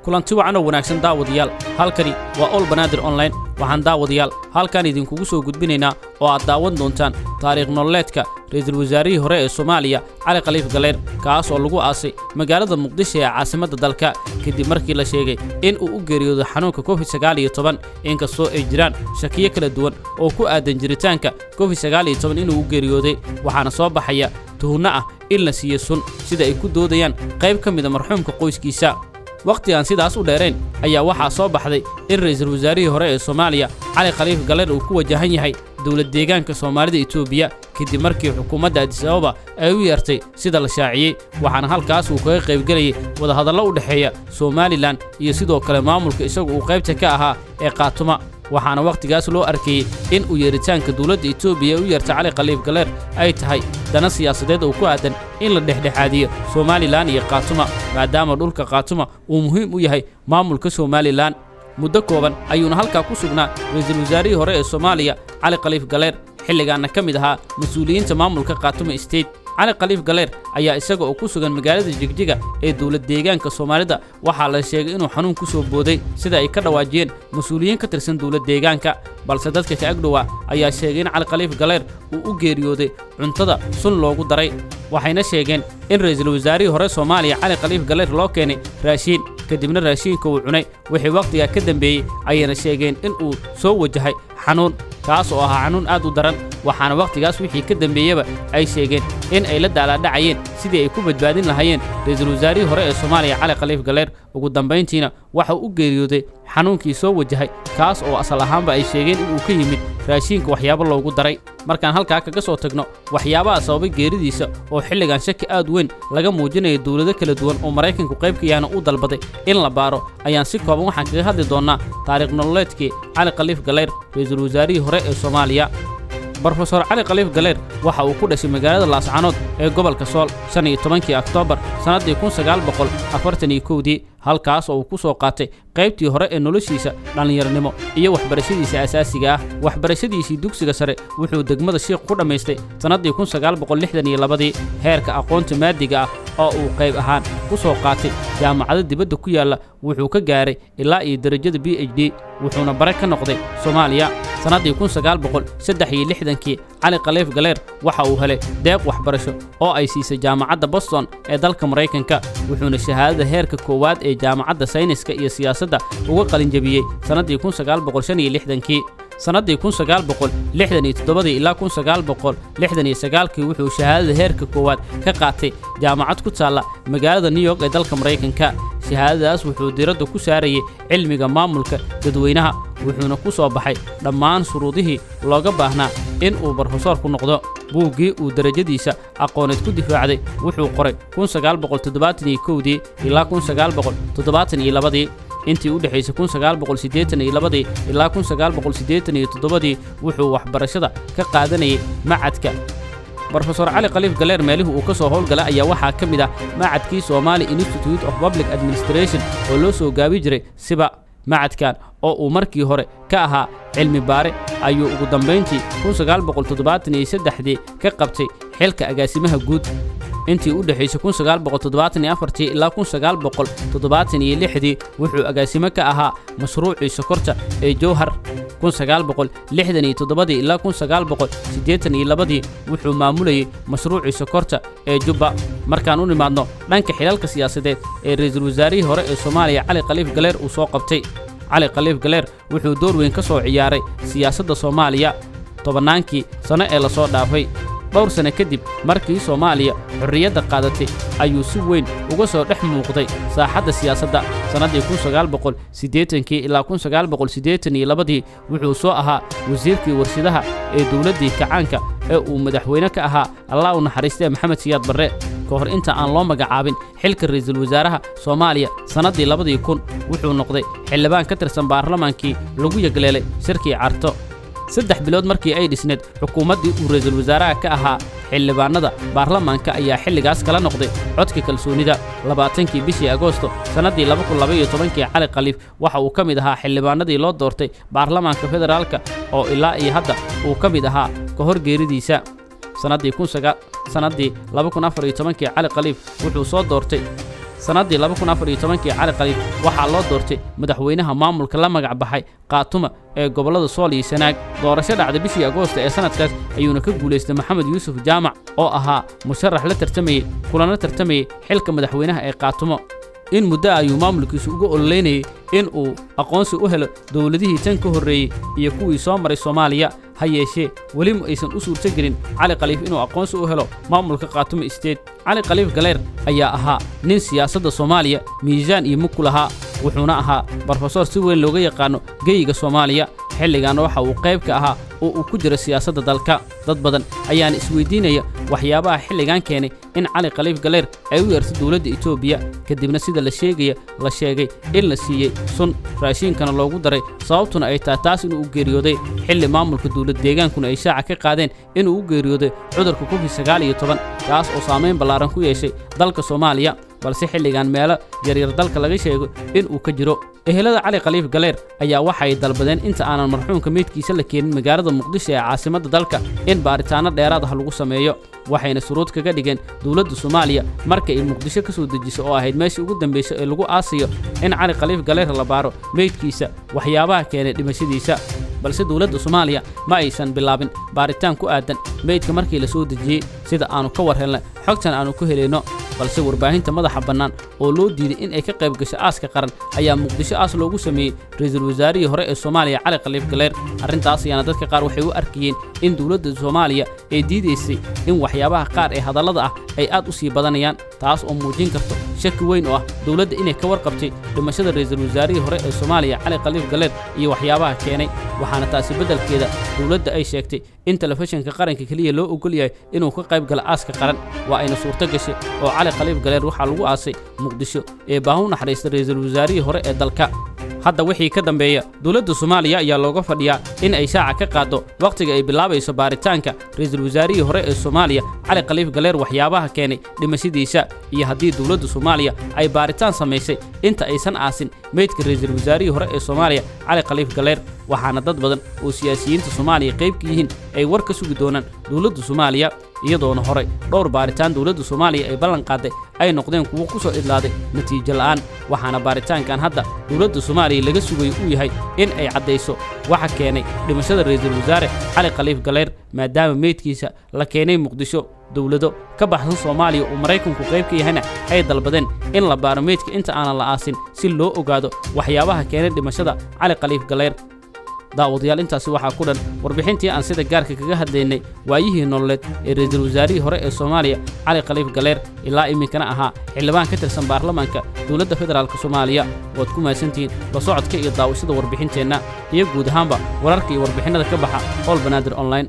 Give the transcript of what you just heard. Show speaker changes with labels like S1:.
S1: Kulanti wacan oo wanaagsan, daawadayaal. Halkani waa Ol Banaadir Online. Waxaan, daawadayaal, halkan idinkugu soo gudbinaynaa oo aad daawan doontaan taariikh nololeedka ra'iisul wasaarihii hore ee Soomaaliya, Cali Khaliif Galeyr, kaas oo lagu aasay magaalada Muqdisho ee caasimadda dalka, kadib markii la sheegay in uu u geeriyoodo xanuunka COVID-19, inkastoo ay jiraan shakiyo kala duwan oo ku aadan jiritaanka COVID-19 inuu u geeriyooday. Waxaana soo baxaya tuhunno ah in la siiyo sun, sida ay ku doodayaan qayb ka mida marxuumka qoyskiisa. Wakhti aan sidaas u dheerayn ayaa waxaa soo baxday in ra'iisul wasaarihii hore ee Soomaaliya, Cali Khaliif Galeyr, uu ku wajahan yahay dowlad deegaanka Soomaalida Itoobiya, kadib markii xukuumadda Addis Ababa ay u yeertay, sida la shaaciyey. Waxaana halkaas uu kaga qaybgelayay wadahadallo u dhexeeya Somaliland iyo sidoo kale maamulka isagu uu qaybta ka ahaa ee Qaatuma. Waxaana wakhtigaas loo arkayey in uu yeeritaanka dowladda Itoobiya u yeerta Cali Khaliif Galeer ay tahay dana siyaasadeed oo ku aadan in la dhexdhexaadiyo Somaliland iyo Qaatuma, maadaama dhulka Qaatuma uu muhiim u yahay maamulka Somaliland. Muddo kooban ayuuna halkaa ku sugnaa ra'iisul wasaarihii hore ee Soomaaliya, Cali Khaliif Galeer, xilligaanna ka mid ahaa mas-uuliyiinta maamulka Qaatuma State. Cali Khaliif Galeer ayaa isaga oo ku sugan magaalada Jigjiga ee dowlad deegaanka Soomaalida waxaa la sheegay inuu xanuun ku soo booday, sida ay ka dhawaajiyeen mas-uuliyiin ka tirsan dowlad deegaanka. Balse dadka ka agdhowaa ayaa sheegay in Cali Khaliif Galeer uu u geeriyooday cuntada sun loogu daray. Waxayna sheegeen in ra'iisul wasaarihii hore Soomaaliya, Cali Khaliif Galeer, loo keenay raashiin, kadibna raashiinka uu cunay. Wixii wakhtigaa ka dambeeyey ayayna sheegeen in uu soo wajahay xanuun, kaas oo ahaa xanuun aad u daran. Waxaana wakhtigaas wixii ka dambeeyeba ay sheegeen in ay la daalaadhacayeen sidii ay ku badbaadin lahaayeen ra'iisul wasaarihii hore ee Soomaaliya, Cali Khaliif Galeer. Ugu dambayntiina waxa uu u geeriyooday xanuunkii soo wajahay, kaas oo asal ahaanba ay sheegeen inuu ka yimid raashiinka waxyaabo loogu daray. Markaan halkaa kaga soo tagno waxyaabaha sababay geeridiisa, oo xilligan shaki aad weyn laga muujinayo, dowlado kala duwan oo Maraykanku qayb ka yahana uu dalbaday in la baaro, ayaan si kooban waxaan kaga hadli doonnaa taariikh nololeedkii Cali Khaliif Galeyr, ra'iisul wasaarihii hore ee Soomaaliya. Brofesor Cali Khaliif Galeyr waxa uu ku dhashay magaalada Laascanood ee gobolka Sool 15-kii Oktoobar sannaddii 1941-dii, halkaas oo uu ku soo qaatay qaybtii hore ee noloshiisa dhallinyaronimo iyo waxbarashadiisa asaasiga ah. Waxbarashadiisii dugsiga sare wuxuu degmada Shiikh ku dhammaystay sannaddii 1962-dii. Heerka aqoonta maadiga ah oo uu qayb ahaan ku soo qaatay jaamacado dibadda ku yaalla wuxuu ka gaaray ilaa iyo derajada PhD, wuxuuna bare ka noqday Soomaaliya. Sannaddii 1963-kii Cali Khaliif Galeer waxa uu helay deeq waxbarasho oo ay siisay jaamacadda Boston ee dalka Maraykanka, wuxuuna shahaadada heerka koowaad ee jaamacadda sayniska iyo siyaasadda uga qalinjabiyey sannaddii 1965-kii. Sannaddii 1967-dii ilaa 1969-kii wuxuu shahaadada heerka koowaad ka qaatay jaamacad ku taalla magaalada New York ee dalka Maraykanka. Shahaadadaas wuxuu diiradda ku saarayay cilmiga maamulka dadweynaha, wuxuuna ku soo baxay dhammaan shuruudihii looga baahnaa in uu brofesoor ku noqdo. Buuggii uu derajadiisa aqooneed ku difaacday wuxuu qoray 1971-dii ilaa 1972-dii. Intii u dhexaysay 1982-dii ilaa 1987-dii wuxuu waxbarashada ka qaadanayay macadka. Brofesor Cali Khaliif Galeer meelihii uu ka soo howlgalay ayaa waxaa ka mid ah macadkii Somali Institute of Public Administration, oo loo soo gaabi jiray SIPA. Macadkan oo uu markii hore ka ahaa cilmi baare ayuu ugu dambayntii 1973-dii ka qabtay xilka agaasimaha guud. Intii u dhexaysay 1974-tii ilaa 1976-dii wuxuu agaasimo ka ahaa mashruucii sokorta ee Jowhar. 1967-dii ilaa 1982-dii wuxuu maamulayey mashruucii sokorta ee Jubba. Markaan u nimaadno dhanka xilalka siyaasadeed ee ra'iisul wasaarihii hore ee Soomaaliya, Cali Khaliif Galeer, uu soo qabtay, Cali Khaliif Galeer wuxuu door weyn ka soo ciyaaray siyaasadda Soomaaliya tobannaankii sano ee lasoo dhaafay. Dhowr sano kadib markii Soomaaliya xorriyadda qaadatay ayuu si weyn uga soo dhex muuqday saaxadda siyaasadda. Sannaddii 1980-kii ilaa 1982-dii wuxuu soo ahaa wasiirkii warshadaha ee dowladdii kacaanka ee uu madaxweyne ka ahaa, Allah u naxariistee, Maxamed Siyaad Barre. Ka hor inta aan loo magacaabin xilka ra'iisul wasaaraha Soomaaliya sannaddii 2000, wuxuu noqday xildhibaan ka tirsan baarlamaankii lagu yagleelay shirkii Carto. 3 bilood markii ay dhisneed xukuumaddii uu ra'iisul wasaaraha ka ahaa, xildhibaannada baarlamaanka ayaa xilligaas kala noqday codka kalsoonida. 20-kii bishii Agoosto sannaddii 2012-kii Cali Khaliif waxa uu ka mid ahaa xildhibaanadii loo doortay baarlamaanka federaalka, oo ilaa iyo hadda uu ka mid ahaa ka hor geeridiisa. Sannaddii 2014-kii Cali Khaliif wuxuu soo doortay. Sannaddii 2014kii Cali Khaliif waxaa loo doortay madaxweynaha maamulka la magac baxay Qaatuma ee gobollada Sool iyo Sanaag. Doorasho dhacday bishii Agoosta ee sanadkaas ayuuna ka guulaystay Maxamed Yuusuf Jaamac oo ahaa musharax la tartamayey kulana tartamayey xilka madaxweynaha ee Qaatumo. In muddo ayuu maamulkiisu uga ololeynayay in uu aqoonsi u helo dowladihii tan ka horreeyey iyo kuwii soo maray Soomaaliya. Ha yeeshee weli ma aysan u suurtogelin Cali Khaliif inuu aqoonsi u helo maamulka Qaatumo State. Cali Khaliif Galeyr ayaa ahaa nin siyaasadda Soomaaliya miisaan iyo mug ku lahaa, wuxuuna ahaa brofesor si weyn looga yaqaano geyiga Soomaaliya. Xilligan waxa uu qayb ka ahaa oo uu ku jiro siyaasadda dalka. Dad badan ayaana isweydiinaya waxyaabaha xilligan keenay in Cali Khaliif Galeyr ay u yeerto dowladda Itoobiya, kadibna sida la sheegaya la sheegay in la siiyey sun raashiinkana loogu daray, sababtuna ay tahay taas inuu u geeriyooday xilli maamulka dowlad deegaankuna ay shaaca ka qaadeen inuu u geeriyooday cudurka Covid-19, kaas oo saamayn ballaaran ku yeeshay dalka Soomaaliya, balse xilligan meelo yaryar dalka laga sheego in uu ka jiro. Ehelada Cali Khaliif Galeyr ayaa waxay dalbadeen inta aanan marxuumka meydkiisa la keenin magaalada Muqdisho ee caasimadda dalka in baaritaanno dheeraad ah lagu sameeyo. Waxayna shuruud kaga dhigeen dowladda Soomaaliya marka ay Muqdisho ka soo dejiso oo ahayd meeshii ugu dambaysay ee lagu aasayo in Cali Khaliif Galeyr la baaro meydkiisa waxyaabaha keenay dhimashadiisa. Balse dowladda Soomaaliya ma aysan bilaabin baaritaan ku aadan meydka markii la soo dejiyey, sida aanu ka war helnay xogtan aanu ku helayno. Balse warbaahinta madaxa bannaan oo loo diiday in ay ka qayb gasho aaska qaran ayaa Muqdisho aas loogu sameeyey ra'iisul wasaarihii hore ee Soomaaliya Cali Khaliif Galeyr. Arrintaas ayaana dadka qaar waxay u arkayeen in dowladda Soomaaliya ay diidaysay in waxyaabaha qaar ee hadallada ah ay aad u sii badanayaan, taas oo muujin karto shaki weyn oo ah dowladda inay ka warqabtay dhimashada ra'iisul wasaarihii hore ee Soomaaliya Cali Khaliif Galeyr iyo waxyaabaha keenay. Waxaana taasi beddelkeeda dowladda ay sheegtay in telefishinka qaranka keliya loo ogol yahay inuu ka qayb galo aaska qaran. Waa ayna suurto gashay oo Cali Khaliif Galeyr waxaa lagu aasay Muqdisho ee baahu naxariista ra'iisul wasaarihii hore ee dalka. Hadda wixii ka dambeeya dowladda Soomaaliya ayaa looga fadhiyaa in ay shaaca ka qaaddo wakhtiga ay bilaabayso baaritaanka ra'iisul wasaarihii hore ee Soomaaliya Cali Khaliif Galeyr waxyaabaha keenay dhimashadiisa, iyo haddii dowladda Soomaaliya ay baaritaan samaysay inta aysan aasin meydka ra'iisul wasaarihii hore ee Soomaaliya Cali Khaliif Galeyr. Waxaana dad badan oo siyaasiyiinta Soomaaliya qayb ka yihiin ay war ka sugi doonaan dowladda Soomaaliya, iyadoona horey dhowr baaritaan dowladda Soomaaliya ay ballan qaaday ay noqdeen kuwo ku soo idlaaday natiijo la'aan. Waxaana baaritaankan hadda dowladda Soomaaliya laga sugayo uu yahay in ay caddayso waxa keenay dhimashada ra'iisul wasaare Cali Khaliif Galeyr, maadaama meydkiisa la keenay Muqdisho. Dowlado ka baxsan Soomaaliya oo Maraykanku qayb ka yahayna ay dalbadeen in la baaro meydka inta aanan la aasin si loo ogaado waxyaabaha keenay dhimashada Cali Khaliif Galeyr. Daawadayaal, intaasi waxaa ku dhan warbixintii aan sida gaarka kaga hadlaynay waayihii nololeed ee ra'iisul wasaarihii hore ee Soomaaliya Cali Khaliif Galeyr, ilaa iminkana ahaa xildhibaan ka tirsan baarlamaanka dowladda federaalka Soomaaliya. Waad ku mahadsantihiin la socodka iyo daawashada warbixinteenna iyo guud ahaanba wararka iyo warbixinnada ka baxa All Banaadir Online.